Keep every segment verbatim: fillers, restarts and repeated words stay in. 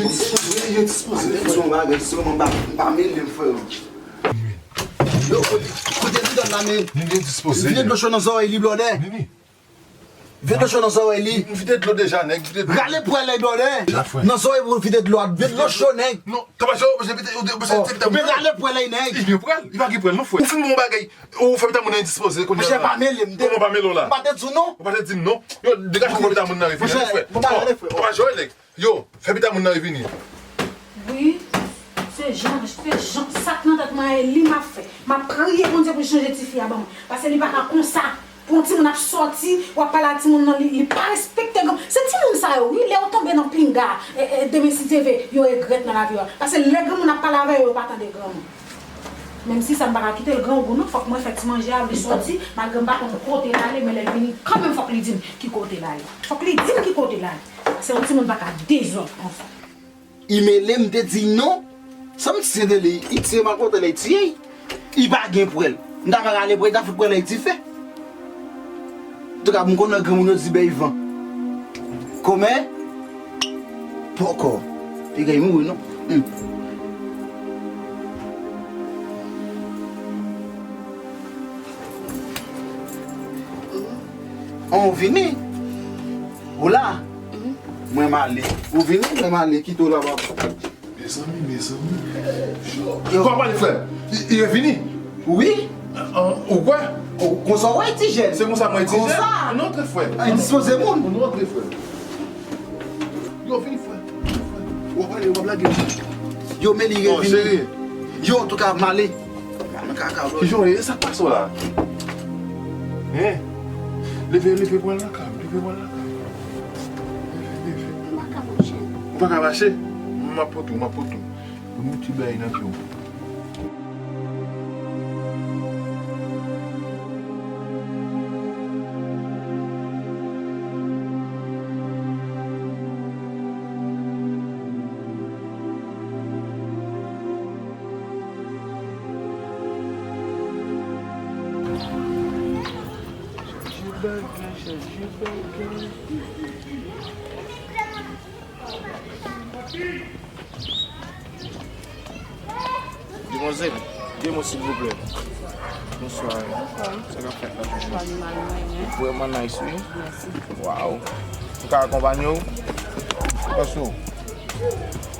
Yo dispoze, frè. Mwen pa, mwen pa mele m, frè. Yo, kote, kote ti dam la, men? Nini dispoze. Vide dlo cho nan zòrèy li, blòdè. Nini. Vide dlo cho nan zòrèy li. M vide dlo deja, nèg, vide dlo. Rale pwèl la, blòdè. Nan zòrèy pou vide dlo a. Vide dlo cho, nèg. Non, Tabasco, ou bezwen vide, ou bezwen vide dam nan. Rale pwèl la, nèg. Li gen pwèl, li pa gen pwèl, non, frè. Ou fin bon bagay. Ou fè pita moun nan dispoze, kounye a. Monchè, pa mele m. Kòman pa mele w la? M pa te di w non. Ou pa te di m non. Yo, degaje w, fè pita moun nan revini, frè. Monchè, bon, ba, ale, frè. Tabasco, nèg. Yo, fè pita moun nan revini. Wi, se jan, se jan sa k nan tèt mwen an, e li m ap fè. M ap priye Bondye pou l chanje tifi a ban mwen. Paske li pa ka konsa. Pou yon timoun ap sòti, w ap pale a timoun nan, li, li pa respekte granmoun. Se timoun sa yo, wi, lè yo tonbe nan pinga, e, e, demen si Dye vle, yo regrèt nan lavi yo. Paske lè granmoun ap pale avè yo, yo pa tande granmoun. Menm si sa m pa ka kite l grangou non, fòk mwen fè ti manje a, li sòti, malgre m pa konn kote l ale, men lè l vini, kanmenm fòk li di m ki kote l ale. Fòk li di m ki kote l ale. Se yon timoun pa ka dezòd konsa. Li mele m, te di non. Sa m ti de li, li tiye m a kote l, li tiye. Li pa gen pwèl. M ta va rale pwèl, li ta fout pwèl la dife. Antouka, m konnen granmoun yo di bèy van. Kòmè? Pòkò. Piga li mouri non. Hmm. An, ou vini? Ou la? Mwen m ale. Ou vini? Mwen m ale. Kite w la, papa. Mezanmi, mezanmi. Yo. Kòman pale, frè? Li, li revini? Wi. An, ou kwè? Ou konsa w wè ti jèn? Se konsa mwen ti jèn? Konsa. Ann rantre, frè. Ay, dispoze moun. Ann rantre, frè. Yo, vini, frè. Vini, frè. W ap ale, w ap lage m. Yo, men li revini. Yo, antouka, m ale. Mwen kaka, bro. Kijan w ye? Sa k pase w la? Hein? Leve, leve, pran lakay, leve, pran lakay. Leve, leve. Mwen pa ka mache. Ou pa ka mache? M ap pote w, m ap pote w. Ban m yon ti bagay nan pye w. Chanje bagay, chanje bagay. Demwazèl, de mo silvouplè. Bonswa. Bonswa. Sa k ap fèt la, chouchou? Bonswa, nou mal mwen, hein? Vrèman nice, wi. Mèsi. Waw. M ka akonpanye w? Anpasan.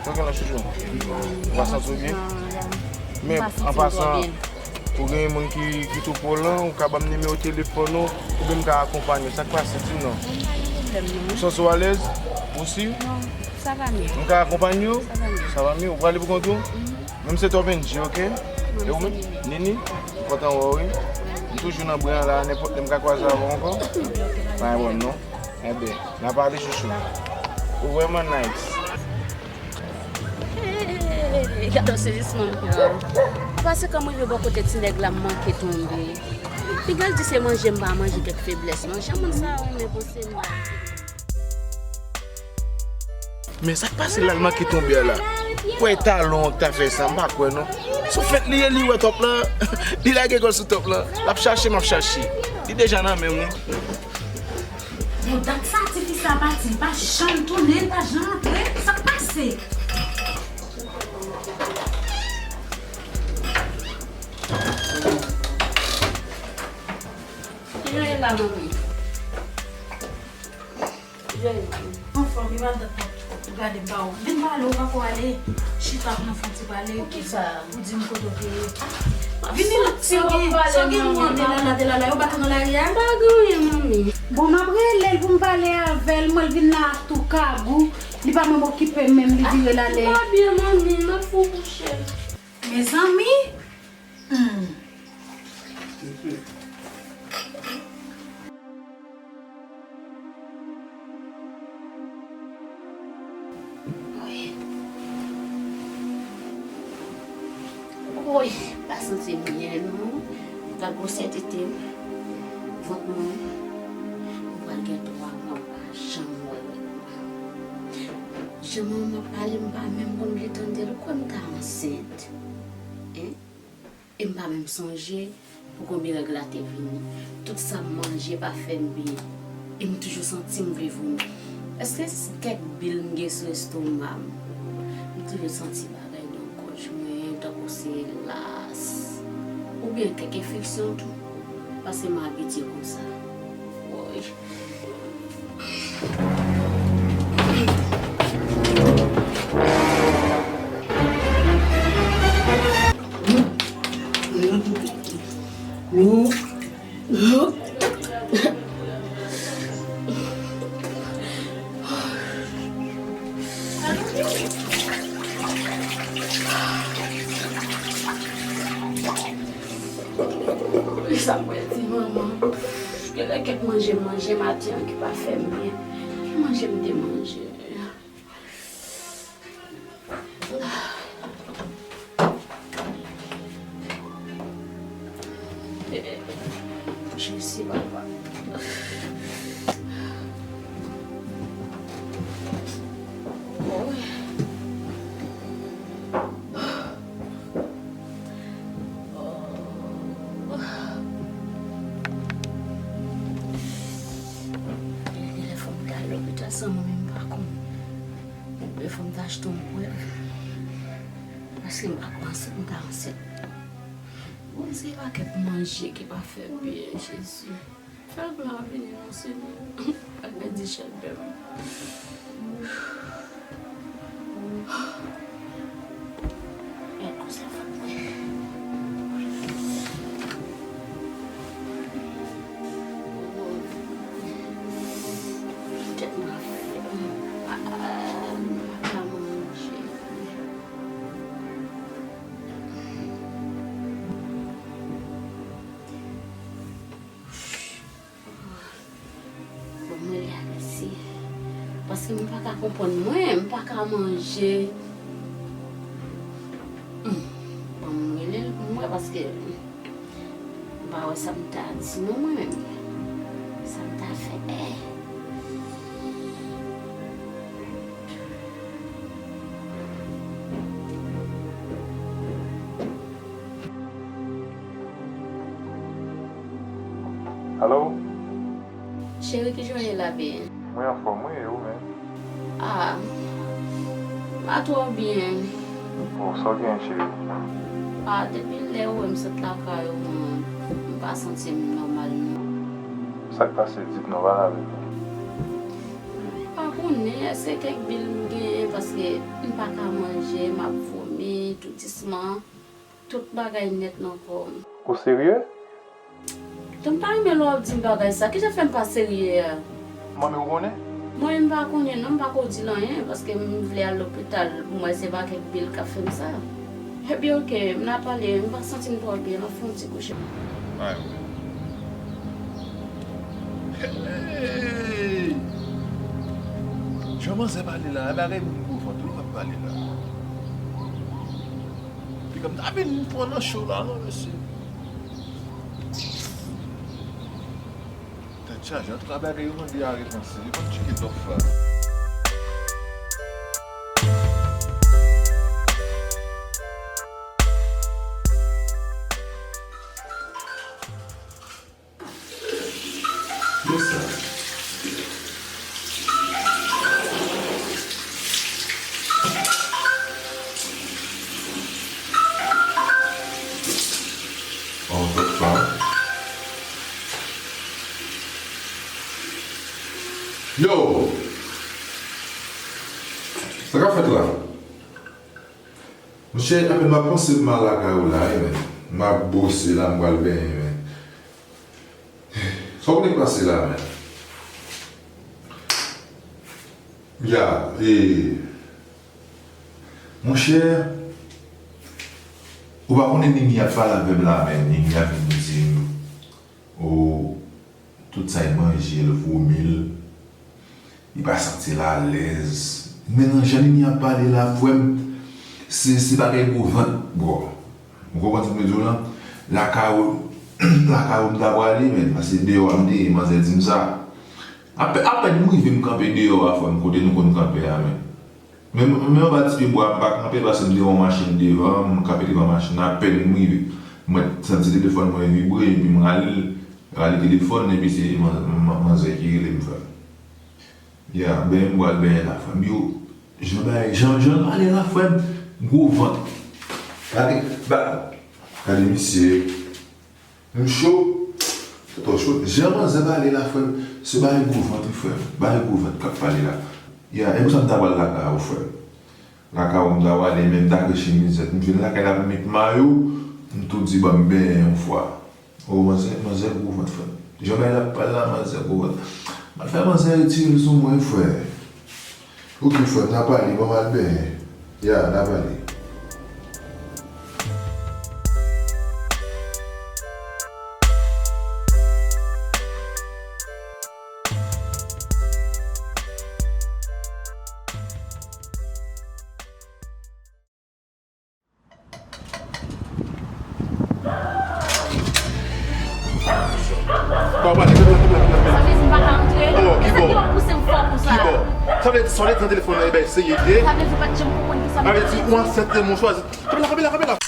Sa w gen la, chouchou? Ou pa santi w byen? Men, anpasan, ou gen moun ki, ki tou pran w lan, ou ka ban m nimewo telefòn ou, oubyen m ka akonpanye w. Sa k pase, di m non. Ou santi w alèz? Ou si? Non, sa va mye. M ka akonpanye w? Sa va mye. Sa va mye? Ou prale pou kont ou? Mhm. Menm se Top N G, oke? E ou menm? Nini? Kontan wè w, wi. M toujou nan bren an la, nenpòt lè m ka kwaze avè w ankò. Pa gen pwoblèm non. Enben, n a pale chouchou. Ou vrèman nice. Hey, gade yon sezisman m pran. Pase kan m rive bò kote ti nèg la, m manke tonbe. Piga l di se manje m pa manje, kèk feblès non. Jan moun sa yo renmen panse m. Men sa k pase la, l manke tonbe a la. Kwè e talon an k ta fè sa, m pa kwè non. Sou fèt li ye, li wè Top lan. Li lage kò l sou Top lan. L ap chache, m ap chache. Li deja nan men m wi. Bon, dat sa, tifi sa pati, li pa janm tounen, li pa janm antre. Sa k pase? Kijan ye la, manmi? Kijan ye, manmi? Anfòm, li madanm. Gade m ba ou. Vin pale, ou pako ale. Chita pou nou fè yon ti pale. Poukisa? Ou di m kote w te ye. Vini la, sa w gen, sa w gen pou mande la, la, de la, la, yo bat ou nan lari a? M pa gen anyen, manmi. Bon, m ap rele l pou m pale avè l, mwen l vin la ak tou kagou, li pa menm okipe m menm, li vire l ale. Ah, li pa byen, manmi, m ap fè w kouche. Mezanmi! Hmm. Woy. Woy, pa santi m byen non. Gad gwosè tete m. Vant mwen. Mwen pral gen twa mwa, m pa janm wè wè. Jan manman m ap pale, m pa menm konn vle tande l. Ou kwè m ta ansent? Hein? E m pa menm sonje pou konbyen règ la te vini. Tout sa m manje pa fè m byen. E m toujou santi m vle vomi. Èske se kèk bil m gen sou estoma m? Toujou santi bagay nan gòj mwen, tankou se las, oubyen kèk enfeksyon tou, paske m abitye konsa. Woy. Sa mwen di manman. Genlè kèk manje m manje maten an ki pa fè m byen. Ki manje m te manje? Jezi, papa. Genlè fò m ta al lopital san mwen menm m pa konnen. Oubyen fò m ta achte yon prèv. Paske m pa kwè ansent, m ta ansent. Bon, se pakèt manje ki pa fè byen, Jezi. Fè glwa vini non, Senyè. Al beni chèlbè m. Gad konsa fòk mwen. Tèt mwen ap fè m mal, m pa ka manje. Bon, mwen rele Alexis. Paske m pa ka konprann mwen, m pa ka manje. Hmm. Bon, mwen rele l pou m wè paske m pa wè sa m ta di non mwen menm. Sa m ta fè. Alo? Cheri, kijan w ye la, byen? Mwen anfòm, wi, e ou menm? Ah, m pa twò byen. Oh, sa w gen, cheri? Ah, depi lè ou wè m sot lakay ou, m pa santi m nòmal, non. Sa k pase? Di m non, pale avè m. M pa konnen, èske kèk bil m genyen, paske m pa ka manje, m ap vomi, tou disman. Tout bagay nèt nan kò m. Ou serye? Tonton, m pa renmen lè w ap di m bagay sa. Kijan fè m pa serye a? Manmi w konnen? Mwen menm m pa konnen non, m pa ko di l anyen, paske m vle al lopital pou m wè se pa kèk bil k ap fè m sa. Epi oke, m nan pale, m pa santi m twò byen, m ap fè yon ti kouche. Ay, wi. Hey! Jan manzè pale la, bagay moun gwo vant wi k ap pale la. Piga m ta vin pran nan cho la non, mesye. Tèt chaje, antouka bagay yo mande a repanse, yo konn tcheke dòk fa. Yo sa. Oh, the fuck? Yo! Sa k ap fèt la? Monchè, apèn m ap panse m al lakay ou la, wi, men. M ap bwose la, m pral benyen, men. Sa w konnen k pase la, men? Ya, e, monchè, ou pa konnen Nini ap pale avè m la, men Nini ap vin di m, o, tout sa l manje, l vomi l. Li pa santi l alèz. Men nan jan Nini ap pale la, frè m, se, se bagay gwo vant, bro. Ou konprann sa m vle di w lan? Lakay ou, lakay ou m ta prale, men, paske deyò a m te ye, manzè di m sa. Apè-, apèn m rive, m kanpe deyò a, frè m, kote nou konn kanpe a, men. Men, men anba ti pye bwa, m pa kanpe, paske m te wè yon machin devan, m kanpe devan machin nan, apèn m rive. Mwen santi telefòn mwen vibre, epi m rale l, rale telefòn, epi se man-, man-, manzè ki rele m, frè m. Ya, benyen m pral benyen la, frè m. Yo, Jan bagay, jan, jan l pale la, frè m, gwo vant. Gade, ba, gade misye. M cho. Sa twò cho. Jan manzè pale la, frè m, se bagay gwo vant, wi, frè m. Bagay gwo vant k ap pale la. Ya, e pou sa m ta pral lakay ou, frè m. Lakay ou m ta pral ale, men m ta kre chemizèt. M vin lakay la pou m met mayo, m tou di ban m benyen yon fwa. O, manzè, manzè gwo vant, frè m. Jan bagay la ap pale la, manzè gwo vant. M al fè manzè retire l sou mwen, frè. Oke, frè m, n a pale, ban m al benyen. Ya, n a pale. Sa vle di m pa ka antre? Oh, ki bò? Sa ki w ap pouse m fò konsa? Ki bò? Sa vle di, sa w te pran telefòn nan, e ben, eseye, e? Sa vle di w pa t janm konprann ki sa m... Sa vle di, ou ansent, mon chwazi. Kanpe la, kanpe la, kanpe la.